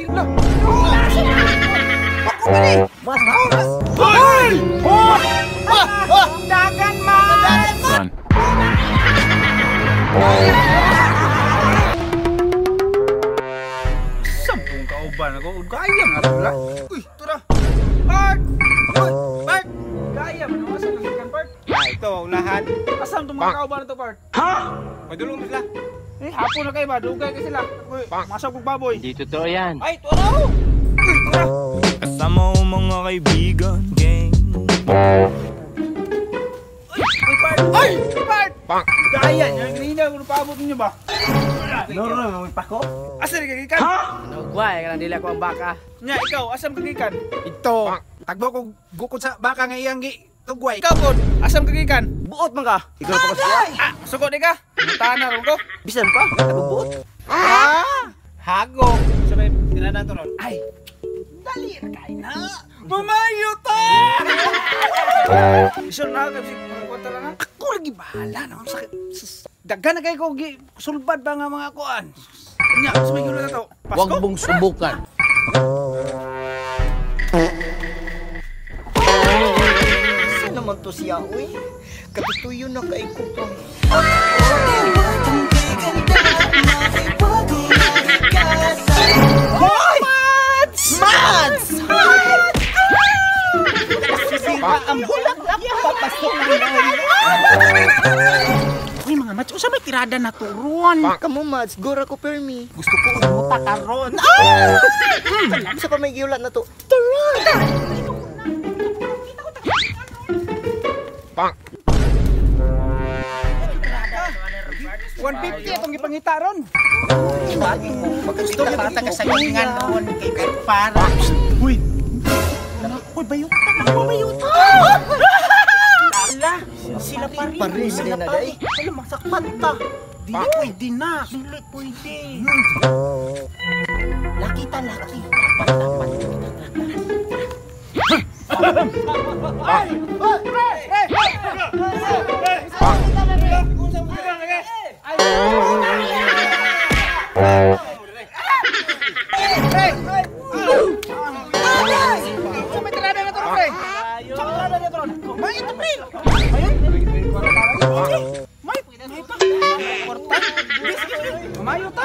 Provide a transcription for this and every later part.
Kusin la. Ako ba ni? Mas. Hoy! Dagan man. Run. Sampung kauban ako. Gaya nga sila. Uy, tura. Bart! Uy, Bart! Gaya man asa nang ikan Bart? Ah, ito unahan. Asam tong mga kauban na to, Bart? Ha? Madulong sila. Eh, hapon na kayo ba? Dugay kay sila. Uy, masag kog baboy. Hindi totoo yan. Ay, tura oh. Uy, tura. Kasama ko mga kaibigan, gang. Uy, Bart! Ay, Bart! Gaya niya. Kanina ko paabot ninyo ba? Noro, may pako. Asa ni kagikan? Nugway, kanang dili ako ang baka. Nya, ikaw, asam kagikan? Ito. Tagbo ko gukod sa baka nga iyang gi tugway. Ikaw pod, asam kagikan? Buot man ka. Ikaw pa ko siya. Ah, suko di ka. Mutana ron ko. Bisan pa. Ako buot. Ah! Hago. Sabay tinanan to ron. Ay, dali ra kay na. Mamayo ta! Isol na kasi mga kwanta lang ha. Ako lagi bahala na sakit. Daghan na kay ko gi sulbad ba nga mga kuan. Nya, sa may gulo na to. Huwag Pasko? mong subukan. Saan naman to siya, uy? Katutuyo na kay ko pa. Hoy! Mads! Sisira ang bulaklak, papasok na. Uy mga mats, usa may tirada na turon. Kamo, Mads, gora ko permi. Gusto ko umuta karon. Ah! Sa pa may giulat na to. Tara! Bonk. 150 atong gipangita ron. Gusto mo ka sa giingan ron kay para. Uy. Uy, bayot ta. Bayot. Ala, sila pa rin. Parin Sila na pa day. rin. Wala masakpan ta. Dili pwede na. Dili pwede. Laki ta, laki. Dapat, dapat. Sa may tirada na to, pre. Sa may tirada na to. May ito, pre. May, may pa. Mamayo ta.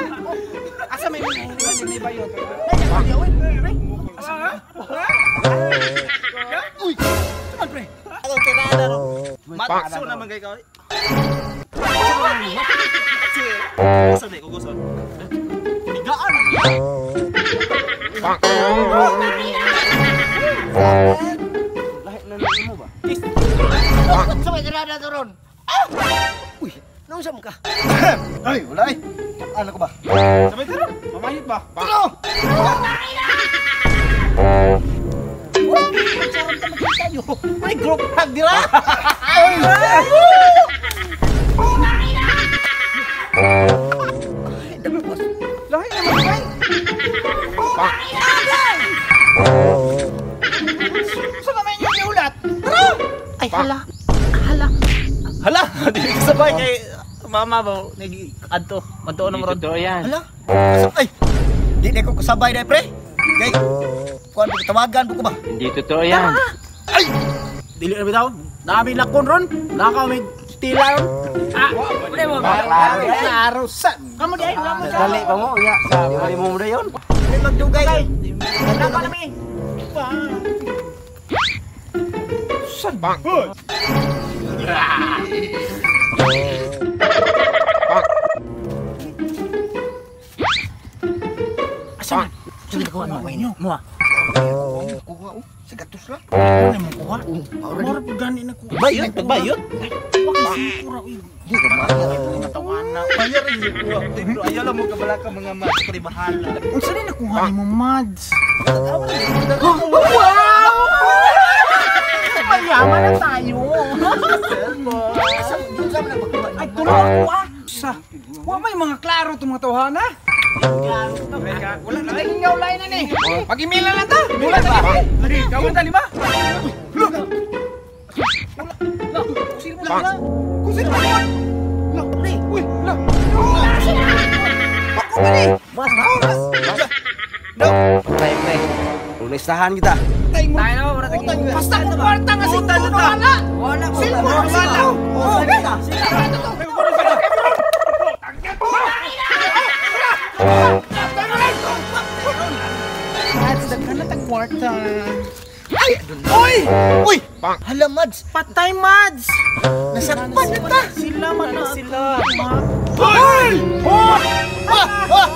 Asa may Asa may bayot? Asa ha? Uy! Saan pre? Ako tirada ro. Matso naman kay ka. Gusto di ko gusto. Nigaan. Bonk. Lahi na lang mo ba? Sa may tirada to ron. Uy, naunsa mo ka? Ay, wala ay. Ano ko ba? Sa may tira. Mamayot ba? Tulo! Makita nyo. May group hug dira. Ay, dami boss. Lahi naman kay. Sa naman yung giulat. Ay, hala. Hala. Hala, di ka sabay kay mama ba nag adto. Madto na mo Hindi ron. totoo yan. Hala. Ay, di na ko kasabay na, pre. Kay, kuan ko tawagan ko ba? Hindi totoo yan. Ay! Dili na bitaw. Nami lakon ron. Naka may tila ron. Ah, Wala mo. klaro sa. Kamo di ay, wala mo sa. Dali pa mo. Ya. Dali mo mo dayon. May magdugay. Wala pa nami. San Bonk. Asa man? Saan ka kuha mo inyo? Mo. Kuha, oh. Sa gatos lang. Ano mo kuha? Mora pud gani na kuha. Bayot, bayot. Wa kay singkura uy. Di ka maayar. Tawana. Bayar rin yung kuha. Pero ayaw lang mo kabala ka mga mas pre bahala. Unsa ni nakuha nimo Mads? Wow! Mayaman na tayo. Asa, doon sa man nagpakuha. Ay, tulo ako ah. Sa. Wa may mga klaro tong mga tawhana. Wala na hingaw lain na ni. Pag-imila lang ta. Wala ta. Lagi, gawin ta lima. Lo. Lo, kusil mo lang. Kusil mo lang. Lo, pre. Uy, lo. Ako ba ni? Mas, mas. No. Pamestahan kita. Tayo na, wala tayong. Basta kung kwarta nga cellphone, wala. Wala ko. Cellphone, wala. Oh, kita. Mads, daghan na tag kwarta. Oy! Uy! Hala, Mads. Patay, Mads! Nasakpan na ta. Sila man na sila. Hoy! Ah! Ah!